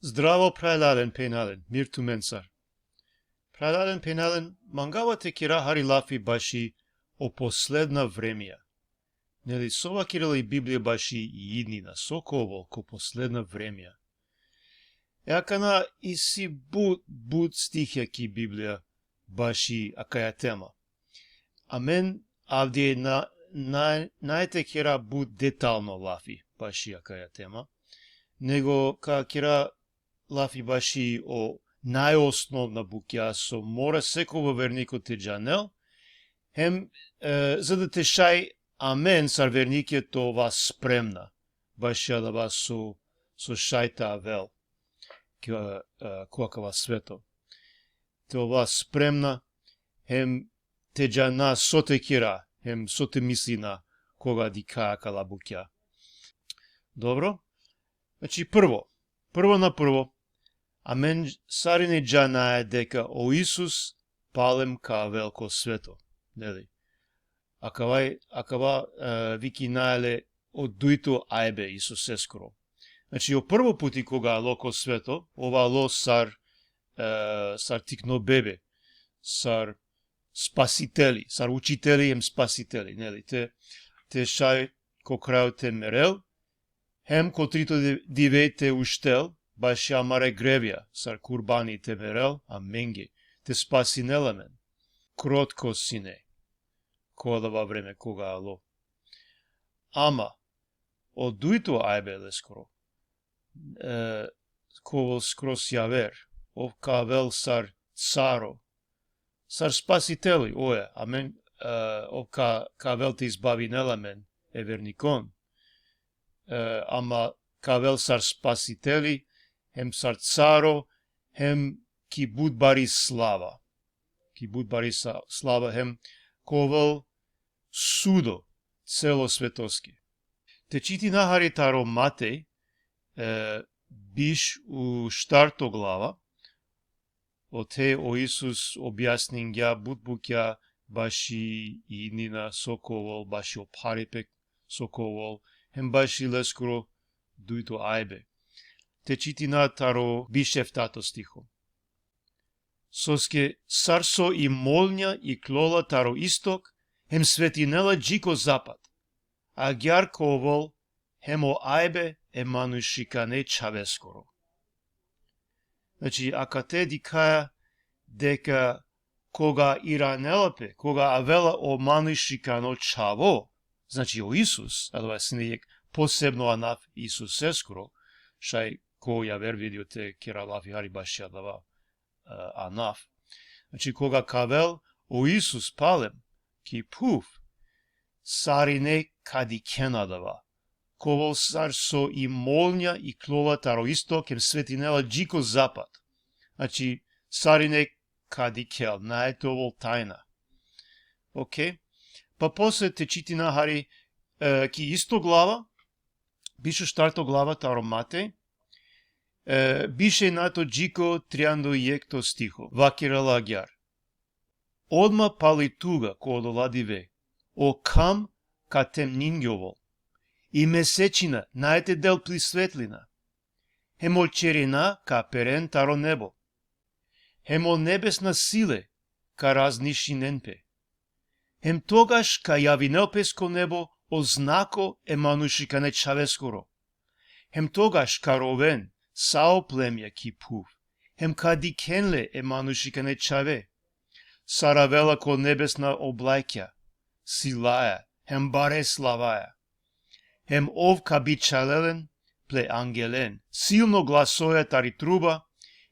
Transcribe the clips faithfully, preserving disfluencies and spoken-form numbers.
Zdravo, phralalen, phenjalen, mir tumencar. Phralalen, phenjalen, mangava te kera hari lafi baši o posledna vremja. Neli, so vakerela i Biblija baši i idnina, so ka ovel ko posledna vremja. E akana isi but, but stihja ki Biblija baši akaja tema. Amen avdive na, na, nane te kera but detalno lafi baši akaja tema, nego ka kera lafi baši o najosnovna bukja so mora sekova verniko te džanel, hem, e, za da te šaj amen sar vernikija te ova spremna baši adava so, so šaj te avel ko, e, ko akava sveto. Te ova spremna, hem te džana so te kera, hem so te mislina koga dikha akala bukja. Dobro? Znači, prvo, prvo na prvo, amen sarine džanaja deka o Isus palem ka avel ko sveto, neli? Akava, akava, e, vikinaja le o dujto ajbe Isuseskoro. Znači, o prvo puti koga alo ko sveto, ov alo sar, e, sar tikno bebe, sar spasiteli, sar učiteli hem spasiteli, neli? Te, te šaj ko krajo te merel, hem ko trito di-, dive te uštel, baši amare grevja, sar kurbani te merel, amenge, te spasinel amen. Krotko sine, ko adava vreme koga alo. Ama, o dujto ajbe leskoro, e, ka ovel skroz javer, ov ka avel sar caro, sar spasiteli, oja, amen, e, ov ka, ka avel te izbavinel amen e vernikon, e, ama ka avel sar spasiteli, hem sar caro, hem ki but bari slava. Ki but bari sa-, slava, hem ka ovel sudo celo svetoske. Te čitina hari taro Matej, e, biš u štarto glava, ote o Isus objasningja but bukja baši idnina so ka ovel, baši o pharipe so ka ovel, hem baši leskoro dujto ajbe. Te čitina taro biš eftato stiho. Soske sar so i molnja iklola taro istok, hem svetinela dži ko zapad, agjaar ka ovel hem o ajbe e manušikane čhaveskoro. Znači, akate dikhaja deka koga iranela pe, koga avela o manušikano čhavo, znači o Isus, adava sine jekh posebno anav Isuseskoro, šaj ko javer video te kera lafi hari baši adava, e, anav. Znači, koga ka avel o Isus palem ki phuv, sarine ka dikhen adava. Ka ovel sar so i molnja iklola taro istok hem svetinela dži ko zapad. Znači, sarine ka dikhel, nane te ovel tajna. Okej? Pa posle te čitina hari, e, ki isto glava, biš u štarto glava taro Matej, e, biš u enjato dži ko trianda u jekhto stiho, vakerela agjaar. Odma pali tuga ko odola dive, o kham ka temningjovel, i mesečina nane te del pli svetlina, hem o ćerina ka peren taro nebo, hem o nebesna sile ka raznišinen pe. Hem togaš ka javinel pes ko nebo o znako e manušikane čhaveskoro. Hem togaš ka roven sa o plemja ki phuv, hem ka dikhen le e manušikane čhave, sar avela ko nebesna oblakja, silaja, hem bare slavaja. Hem ov ka bičhalel len ple angelen silno glasoja tari truba,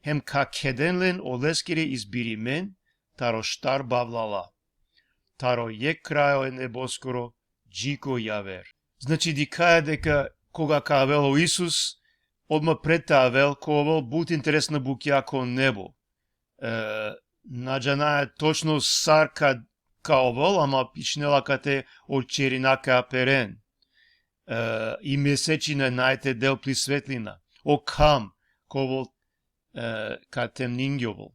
hem ka kheden len oleskere izbirimen taro štar bavlala, taro jekh krajo e neboskoro dži ko javer. Znači, dikhaja deka koga ka avel o Isus, odma pred te avel, ka ovel but interesna bukja ko nebo. E, na džanaja točno sar ka, ka ovel, ama pišinela akate o ćerina ka peren. E, i mesečina nane te del pli svetlina. O kham ka ovel, e, ka temningjovel.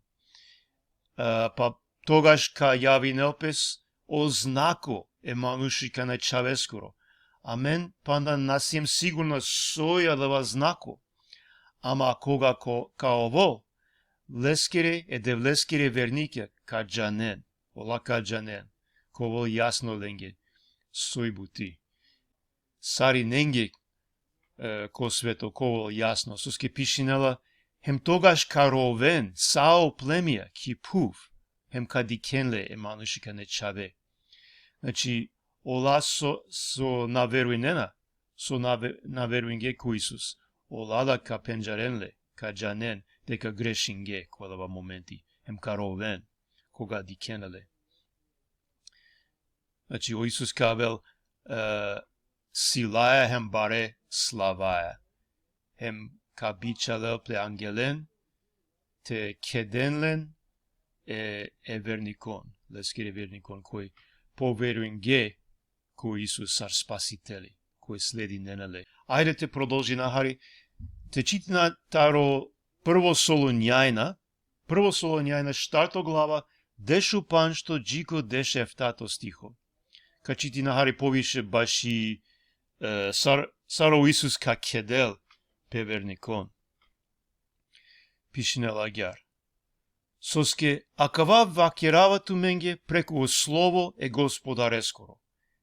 E, pa togaš ka javinel pes o znako e manušikane čhaveskoro. Amen panda na siem sigurna soj adava znako. Ama koga ko, ka ovel, leskere e Devleskere vernike ka džanen, ola ka džanen, ka ovel jasno lenge soj buti. Sarinenge, e, ko sveto ka ovel jasno, soske pišinela, hem togaš ka roven sa o plemija ki phuv, hem ka dikhen le e manušikane čhave. Znači, ola so, so na verujnena, so na ve-, na verujnge ko Isus, ola da ka pendžaren le, ka džanen deka grešinge ko adava momenti, hem ka roven koga dikhen le. Znači, o Isus ka avel, e, silaja hem bare slavaja, hem ka bičhalel ple angelen, te kheden len e, e vernikon, leskere vernikon, koj poverujnge ko Isus sar Spasiteli, koj sledinena le. Ajde te prodolžina hari, te čitina taro Prvo Solunjajna, Prvo Solunjajna, štarto glava, dešupandžto dži ko dešeftato stiho. Ka čitina hari poviše baši, e, sar, sar o Isus ka kedel pe vernikon. Pišinela agjaar. Soske akava vakerava tumenge preku o slovo e Gospodareskoro,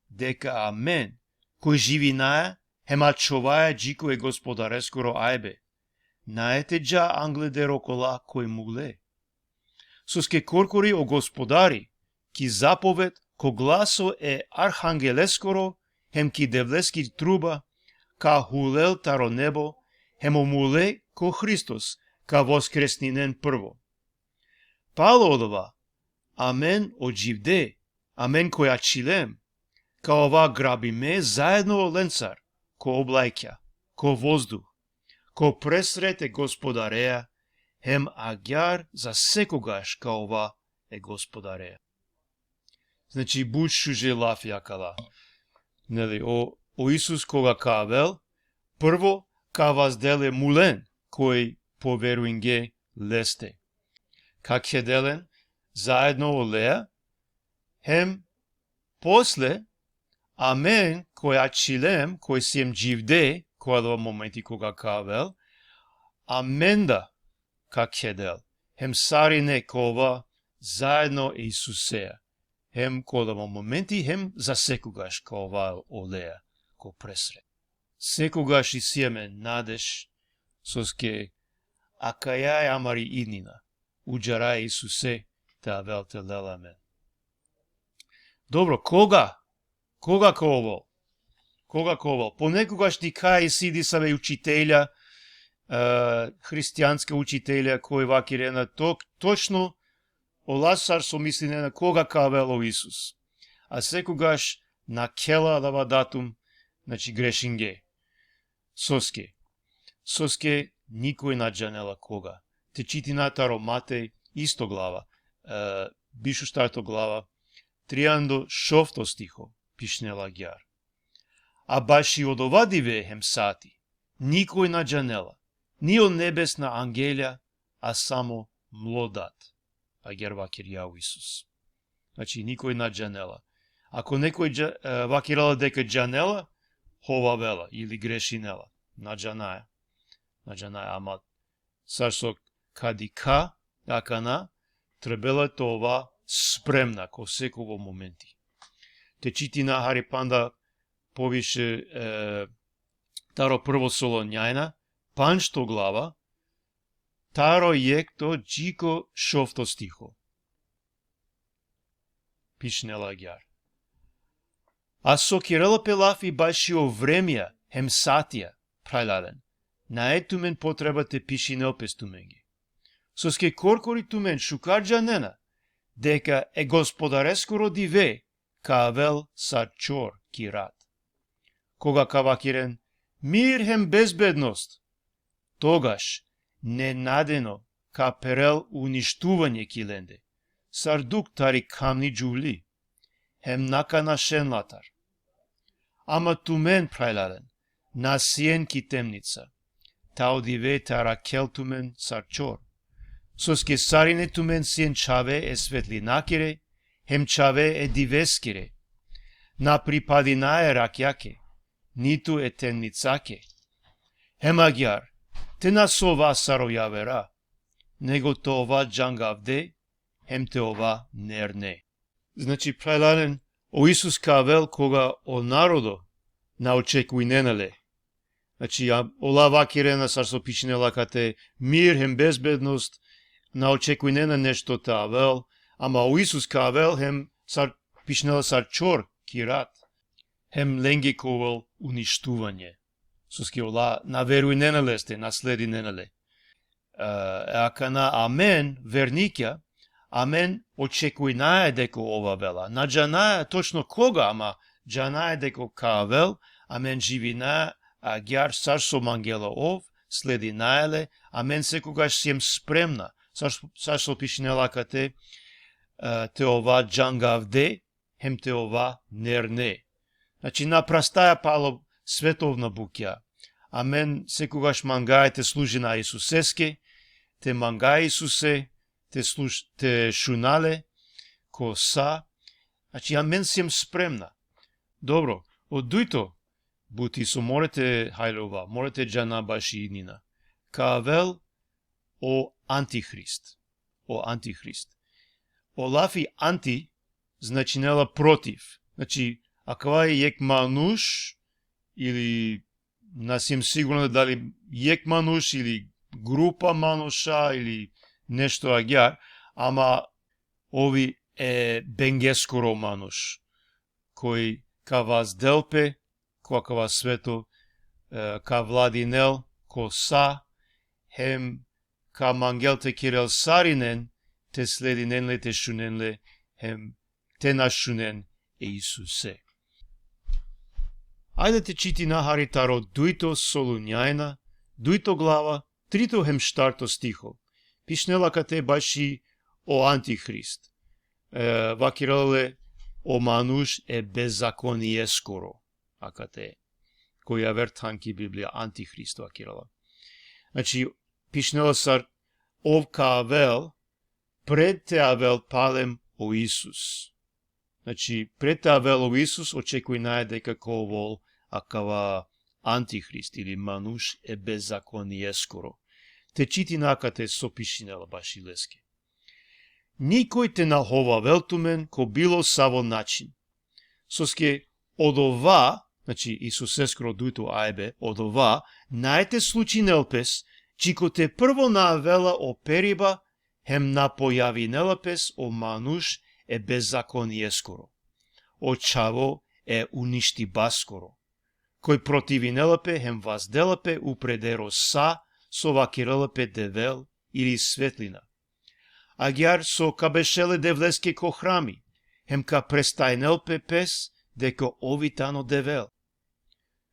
deka amen, koj živinaja, hem ačhovaja dži ko e Gospodareskoro ajbe, nae te dža angleder okola koj mule. Soske korkori o Gospodari, ki zapoved, ko glaso e arhangeleskoro, hem ki Devleski truba, ka hulel taro nebo, hem o mule ko Hristos ka voskresninen prvo. Palo odova, amen o dživde, amen koj ačhilem, ka ova grabime zaedno olencar, ko oblajkja, ko vozduh, ko presret e Gospodarea, hem agjaar za sekogaš ka ova e Gospodarea. Znači, but šuže lafi akala. Neli, o, o Isus koga ka avel, prvo ka vazdel e mulen koj poverujnge leste. Ka kedel len zaedno olea, hem posle amen koj ačhilem, koj siem dživde, ko adava momenti koga ka avel, amen da ka kedel, hem sarine ka ova zaedno e Isusea, hem ko adava momenti, hem za sekogaš ka ova olea ko presret. Sekogaš isi amen nadež, soske akaja i amari idnina, udžara e Isuse te avel te lel amen. Dobro, koga? Koga ka ovel? Koga ka ovel? Ponekogaš dikhaja isi disave učitelja, e, hristijanska učitelja, koj vakirena tok-, točno ola sar so mislinena koga ka avel o Isus. A sekogaš nakhela adava datum, znači, grešinge. Soske? Soske nikoj na džanela koga. Te čitina taro Matej, isto glava, e, biš u štarto glava, trianda u šovto stiho, pišinela agjaar. A baši odova dive hem sati, nikoj na džanela, ni o nebesna angelja, a samo mlo Dat. Agjaar vakirja o Isus. Znači, nikoj na džanela. Ako nekoj dža-, e, vakirela deka džanela, hovavela ili grešinela. Na džanaja. Na džanaja, ama sar so ka dikha akana, trebela te ova spremna ko sekovo momenti. Te čitina hari panda poviše, e, taro Prvo Solonjajna, pandžto glava, taro jekhto dži ko šovto stiho. Pišinela agjaar. A so kerela pe lafi baši o vremja hem satija, phralalen, nae tumen potreba te pišinel pes tumenge. Soske korkori tumen šukar džanena, deka e Gospodareskoro dive ka avel sar čor ki rat. Koga ka vakiren mir hem bezbednost, togaš nenadejno ka perel uništuvanje ki lende, sar dukh tari kamni džuvli, hem na ka našen latar. Ama tumen, phralalen, na sien ki temnica, ta o dive te arakhel tumen sar čor. Soske sarine tumen sien čhave e svetlinakere, hem čhave e diveskere. Na pripadinaja e rakjake, nitu e temnicake. Hem agjaar, Te na sova sar o javera, nego te ova džangavde, hem te ova nerne. Znači, phralalen, o Isus ka avel koga o narodo na očekujnena le. Znači, a, ola vakirena sar so pišinela kate mir hem bezbednost, na očekujnena nešto te avel, ama o Isus ka avel hem sar pišinela sar čor ki rat, hem lenge ka ovel uništuvanje. Soske ola na verujnena leste, na sledinena le. E, akana amen, vernikja, amen očekujnaja deka ov avela. Na džanaja točno koga, ama džanaja deka ka avel, amen živinaja agjaar sar so mangela ov, sledinaja le, amen sekogaš siem spremna, sar, sar so pišinela kate, e, te ova džangavde, hem te ova nerne. Znači, na prastaja palo svetovna bukja. Amen sekogaš mangaja te služina Isuseske, te mangaja Isuse, te služ-, te šuna le, ko sa. Znači, amen siem spremna. Dobro, o dujto buti so mora te hajlova, mora te džana baši inina. Ka avel o antihrist. O antihrist. O lafi anti značinela protiv. Znači, akava e jekh manuš ili na siem sigurna dali jekh manuš ili grupa manuša ili nešto agjaar, ama ov i e bengeskoro manuš, koj ka vazdel pe ko akava sveto, e, ka vladinel ko sa, hem ka mangel te kerel sarinen te sledinen le, te šunen le, hem te na šunen e Isuse. Ajde te čitina hari taro dujto Solunjajna, dujto glava, trito hem štarto stiho. Pišinela kate baši o antihrist. E, vakirela le o manuš e bezakonieskoro. Akate, ko javer than ki Biblija, antihrist vakirela. Znači, pišinela sar ov ka avel, pred te avel palem o Isus. Znači, pred te avel o Isus, očekujnaja deka ka ovel akava antihrist ili manuš e bezakonieskoro. Te čitina kate so pišinela baši leske. Nikoj te na hovavel tumen ko bilo savo način. Soske odova, znači Isuseskoro dujto ajbe, odova, naj te slučinel pes, džikote prvo na avela o periba, hem na pojavinela pes o manuš e bezakonieskoro, o čhavo e uništibaskoro, koj protivinela pe hem vazdela pe upredero sa so vakirela pe Devel ili svetlina. Agjaar so ka bešel e Devleske ko hrami, hem ka prestajnel pe pes deka ov i tano Devel.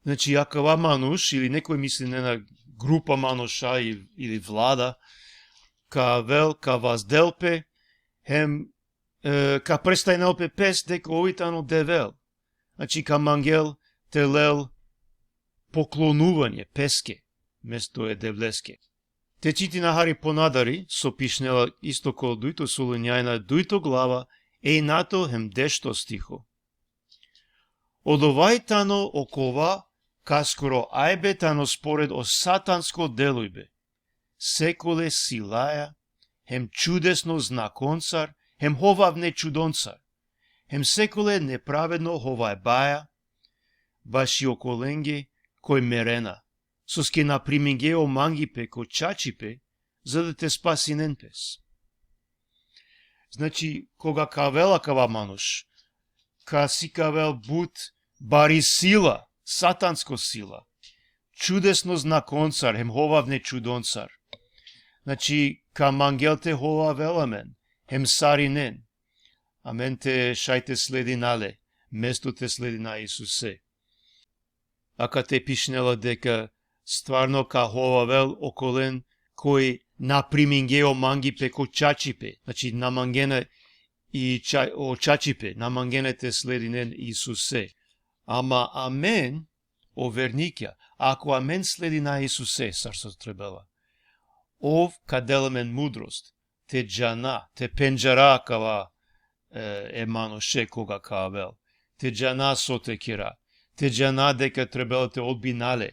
Znači, akava manuš ili nekoj, mislinena, grupa manuša i-, ili vlada, ka avel, ka vazdel pe, hem, e, ka prestajnel pe pes deka ov i tano Devel. Znači, ka mangel te lel poklonuvanje peske, mesto e Devleske. Te čitina hari ponadari, so pišinela isto ko dujto Solunjajna, dujto glava, enjato hem dešto stiho. Odova i tano okova kaskoro ajbe tano spored o satansko delujbe, sekole silaja, hem čudesno znakoncar, hem hovavne čudoncar, hem sekole nepravedno hovajbaja baši okolenge koj merena, soske na primingje o mangipe ko čačipe, za da te spasinen pes. Znači, koga ka avel akava manuš, ka sikavel but bari sila, satansko sila, čudesno znakoncar, hem hovavne čudoncar. Znači, ka mangel te hovavel amen, hem sarinen. Amen te šaj te sledina le, mesto te sledina Isuse. Akate pišinela deka stvarno ka hovavel okolen koj na primingje o mangipe ko čačipe, znači na mangena i ča-, o čačipe, na mangena te sledinen Isuse. Ama amen, o vernikja, ako amen sledina Isuse, sar so trebela, ov ka del amen mudrost, te džana, te pendžara akava, e, e manuše koga ka avel. Te džana so te kera. Te džana deka trebela te odbina le,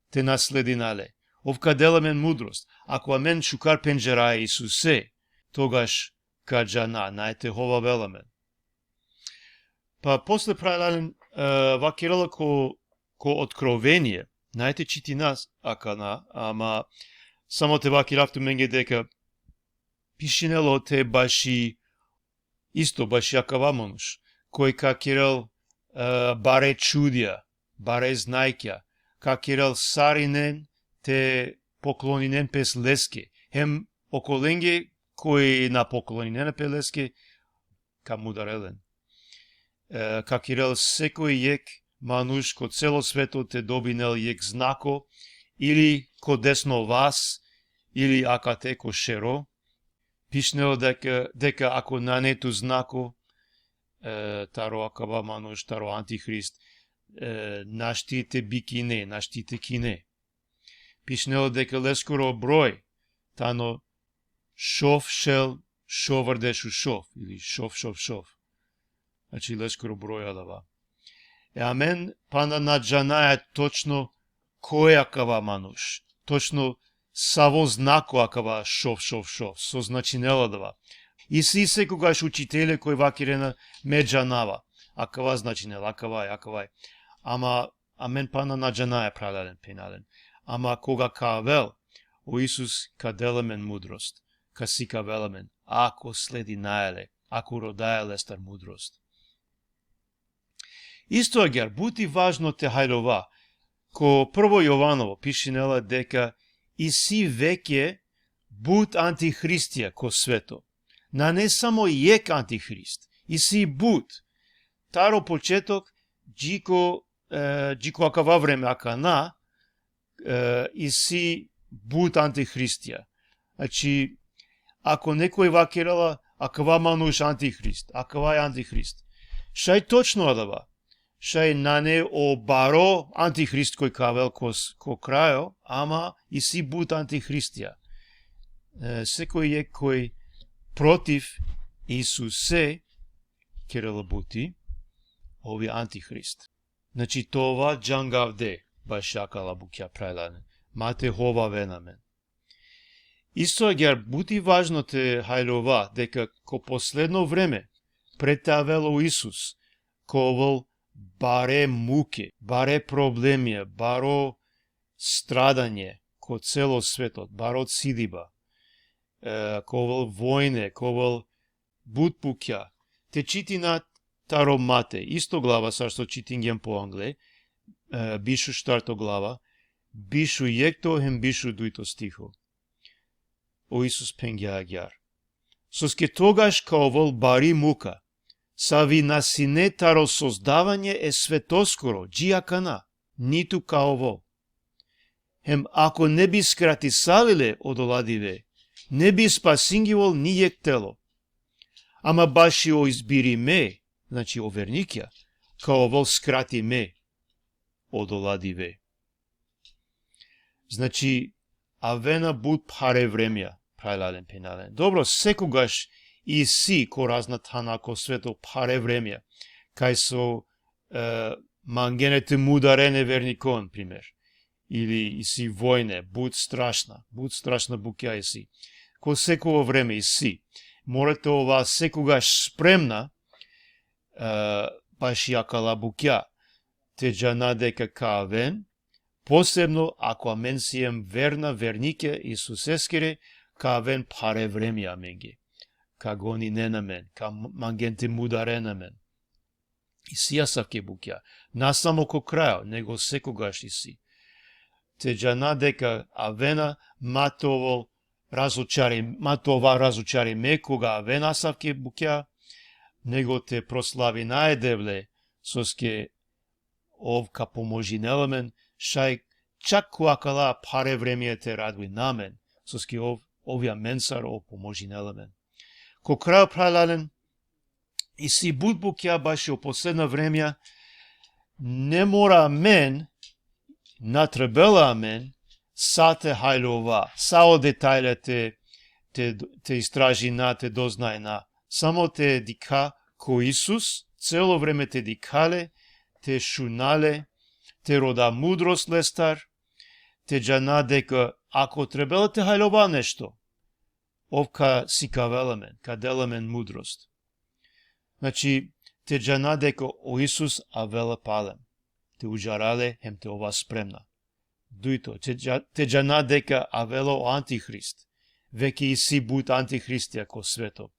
te na sledina le. Ov ka del amen mudrost. Ako amen šukar pendžaraja e Isuse, togaš ka džana, nane te hovavel amen. Pa posle, phralalen, e, vakerela ko, ko Otkrovenie, nane te čitina akana, ama samo te vakerav tumenge deka pišinela ote baši, isto baši akava manuš, koj ka kerel, e, bare čudija, bare znakija, ka kerel sarinen te pokloninen pes leske, hem okolenge koj na pokloninena pe leske, ka mudarel len. E, ka kerel sekoj jekh manuš ko celo sveto te dobinel jekh znako, ili ko desno vas, ili akate ko šero. Pišinela deka, deka ako nane tut znako, e, taro akava manuš, taro antihrist, e, našti te bikine, našti te kine. Pišinela deka leskoro broj tano šov šel šovardeš u šov, ili šov, šov, šov. Znači, leskoro broj adava. E, amen pana na džanaja točno koj akava manuš, točno savo znako akava šov, šov, šov, so značinela adava. Isi sekogaš učitelje koj vakerena me džanava, akava značinela, akava, akava. Ama amen pana na džanaja, phralalen, phenjalen. Ama koga ka avel, o Isus ka del amen mudrost, ka sikavel amen, ako sledinaja le, ako rodaja lestar mudrost. Isto agjaar, but i važno te hajlova, ko Prvo Jovanovo pišinela deka isi veke but antihristija ko sveto. Nane samo jekh antihrist, isi but. Taro početok, dži ko, e, dži ko akava vreme akana, e, isi but antihristija. Znači, ako nekoj vakerela, akava manuš antihrist, akava e antihrist. Šaj točno adava. Šaj nane o baro antihrist koj ka avel ko s-, ko krajo, ama isi but antihristija. E, sekoj jekh koj protiv Isuse kerela buti, ov i antihrist. Znači, te ova džangavde baši akala bukja, phralalen. Ma te hovaven amen. Isto agjaar but i važno te hajlova deka ko posledno vreme, pred te avel o Isus, ka ovel bare muke, bare problemija, baro stradanje ko celo sveto, baro cidiba, e, ka ovel vojne, ka ovel but bukja. Te čitina taro Matej, isto glava sar so čitingjem po angle, e, biš u štarto glava, biš u jekhto hem biš u dujto stiho. O Isus phengja agjaar: Soske togaš ka ovel bari muka, savi na sine taro sozdavanje e svetoskoro dži akana, nitu ka ovel. Hem ako ne bi skratisalile odola dive, ne bi spasingjovel ni jekh telo. Ama baši o izbirime, znači o vernikja, ka ovel skratime odola dive. Znači, avena but phare vremja, phralalen, phenjalen. Dobro, sekogaš isi ko razna thana ko sveto phare vremja, kaj so, e, mangena te mudaren e vernikon, primer. Ili isi vojne, but strašna, but strašna bukja isi. Ko sekovo vreme isi. Mora te ova sekogaš spremna, e, baši akala bukja. Te džana deka ka aven, posebno ako amen siem verna, vernike Isuseskere, ka aven phare vremja amenge. Ka goninen amen, ka m-, mangen te mudaren amen. Isi asavke bukja. Na samo ko krajo, nego sekogaš isi. Te džana deka avena, ma te ovel razočari-, ma te ova razočarime koga avena asavke bukja, nego te proslavina e Devle, soske ov ka pomožinel amen, šaj čak ko akala phare vremja te radujna amen, soske ov, ov i amensar, ov pomožinel amen. Ko krajo, phralalen, isi but bukja baši o posledna vremja, ne mora amen, na trebela amen, sa te hajlova, sa o detalja te, te, te istražina, te doznajna, samo te dikha ko Isus, celo vreme te dikha le, te šuna le, te roda mudrost lestar, te džana deka ako trebela te haljova nešto, ov ka sikavel amen, ka del amen mudrost. Znači, te džana deka o Isus avela palem, te udžara le hem te ova spremna. Dujto, te dža-, te džana deka avela o antihrist. Veke isi but antihristija ko sveto.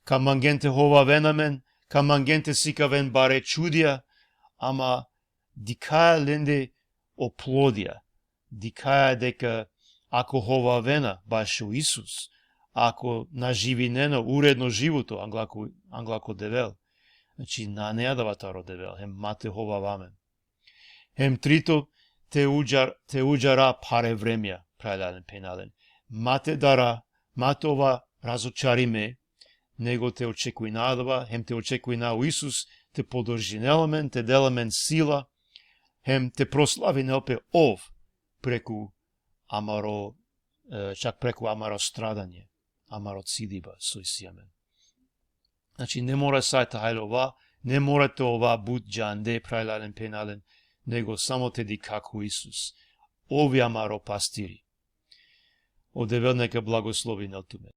Ka mangen te hovaven amen, ka mangen te sikaven bare čudija, ama dikhaja lende o plodija. Dikhaja deka ako hovavena bašo Isus, ako na živinena uredno životo angla ko, angla ko Devel, znači nane adava taro Devel, hem ma te hovava amen. Hem trito, te udžar-, te udžara phare vremja, phralalen, phenjalen. Ma te dara, ma te ova razočarime, nego te očekujna adava, hem te očekujna o Isus te podržinel amen, te del amen sila, hem te proslavinel pe ov preku amaro, e, čak preku amaro stradanje, amaro cidiba, so isi amen. Znači, ne mora sa te haljova, ne mora te ova but džande, phralalen, phenjalen, nego samo te dikha ko Isus. Ov i amaro pastiri. O Devel neka blagoslovinel tumen.